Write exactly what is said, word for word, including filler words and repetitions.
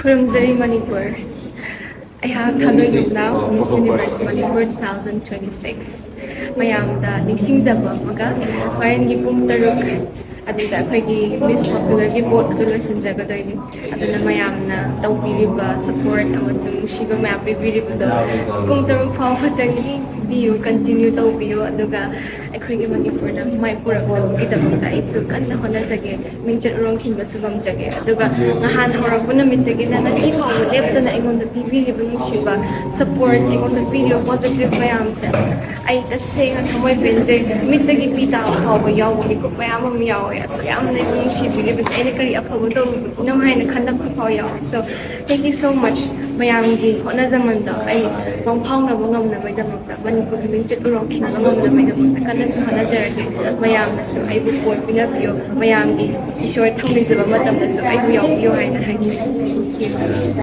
ꯈꯨꯔꯨꯝꯖꯔꯤ ꯃꯅꯤꯄꯨꯔ꯫ ꯑꯩꯍꯥꯛ ꯊꯥꯗꯣꯏ ꯅꯨꯡꯅꯥꯎ, Miss Universe Manipur two thousand twenty-six꯫ ꯃꯌꯥꯝꯗ ꯅꯤꯡꯁꯤꯡꯖꯕ ꯑꯃꯒ, ꯍꯣꯔꯦꯟꯒꯤ ꯄꯨꯡ ꯇꯔꯨꯛ ꯑꯗꯨꯗ ꯑꯩꯈꯣꯏꯒꯤ Miss Popularꯒꯤ vote ꯑꯗꯨ ꯂꯣꯏꯁꯤꯟꯖꯒꯗꯣꯏꯅꯤ꯫ ꯑꯗꯨꯅ ꯃꯌꯥꯝꯅ ꯇꯧꯕꯤꯔꯤꯕ support ꯑꯃꯁꯨꯡ ꯅꯨꯡꯁꯤꯕ ꯃꯌꯥꯝ ꯄꯤꯕꯤꯔꯤꯕꯗꯣ, ꯄꯨꯡ ꯇꯔꯨꯛ ꯐꯥꯎꯕꯗꯒꯤ ꯄꯤꯕꯤꯌꯨ, continue ꯇꯧꯕꯤꯌꯨ꯫ ꯑꯗꯨꯒ ꯑꯩꯈꯣꯏꯒꯤ ꯃꯅꯤꯄꯨꯔꯗ ꯃꯥꯏ ꯄꯨꯔꯛꯅꯕꯒꯤꯗꯃꯛꯇ ꯑꯩꯁꯨ ꯀꯟꯅ ꯍꯣꯠꯅꯖꯒꯦ, ꯃꯤꯡꯆꯠ ꯎꯔꯣꯡ ꯈꯤꯟꯕꯁꯨ ꯉꯝꯖꯒꯦ꯫ ꯑꯗꯨꯒ ꯅꯍꯥꯟ ꯍꯧꯔꯛꯄ ꯅꯨꯃꯤꯠꯇꯒꯤꯅ ꯉꯁꯤ ꯐꯥꯎꯕ ꯂꯦꯞꯇꯅ ꯑꯩꯉꯣꯟꯗ ꯄꯤꯕꯤꯔꯤꯕ ꯅꯨꯡꯁꯤꯕ support, ꯑꯩꯉꯣꯟꯗ ꯄꯤꯔꯤꯕ positive ꯃꯌꯥꯝꯁꯦ ꯑꯩ ꯇꯁꯦꯡꯅ ꯊꯃꯣꯏ ꯄꯦꯟꯖꯩ꯫ ꯃꯤꯠꯇꯒꯤ ꯄꯤ ꯇꯥꯕ ꯐꯥꯎꯕ ꯌꯥꯎꯕ ꯃꯤꯀꯨꯞ ꯃꯌꯥꯝ ꯑꯃ ꯌꯥꯎꯋꯦ꯫ ꯑꯁꯨꯛ ꯌꯥꯝꯅ ꯑꯩꯕꯨ ꯅꯨꯡꯁꯤꯕꯤꯔꯤꯕꯁꯦ ꯑꯩꯅ ꯀꯔꯤ ꯑꯐꯕ ꯇꯧꯔꯨꯕꯒꯤꯅꯣ ꯍꯥꯏꯅ ꯈꯟꯂꯛꯄ ꯐꯥꯎ ꯌꯥꯎꯋꯦ꯫ So, thank you so much꯫ ꯃꯌꯥꯝꯒꯤ ꯍꯣꯠꯅꯖꯃꯟꯗꯣ ꯑꯩ ꯃꯪꯐꯥꯎꯅꯕ ꯉꯝꯅꯕꯒꯤꯗꯃꯛꯇ, ꯃꯅꯤꯄꯨꯔꯒꯤ ꯃꯤꯡꯆꯠ ꯎꯔꯣꯡ ꯈꯤꯟꯕ ꯉꯝꯅꯕꯒꯤꯗꯃꯛꯇ ꯀꯟꯅꯁꯨ ꯍꯣꯠꯅꯖꯔꯒꯦ꯫ ꯃꯌꯥꯝꯅꯁꯨ ꯑꯩꯕꯨ vote ꯄꯤꯅꯕꯤꯌꯨ, ꯃꯌꯥꯝꯒꯤ ꯏꯁꯣꯔ ꯊꯧꯅꯤꯖꯕ ꯃꯇꯝꯗꯁꯨ ꯑꯩꯕꯨ ꯌꯥꯎꯕꯤꯌꯨ ꯍꯥꯏꯅ ꯍꯥꯏꯖꯩ꯫ Thank you꯫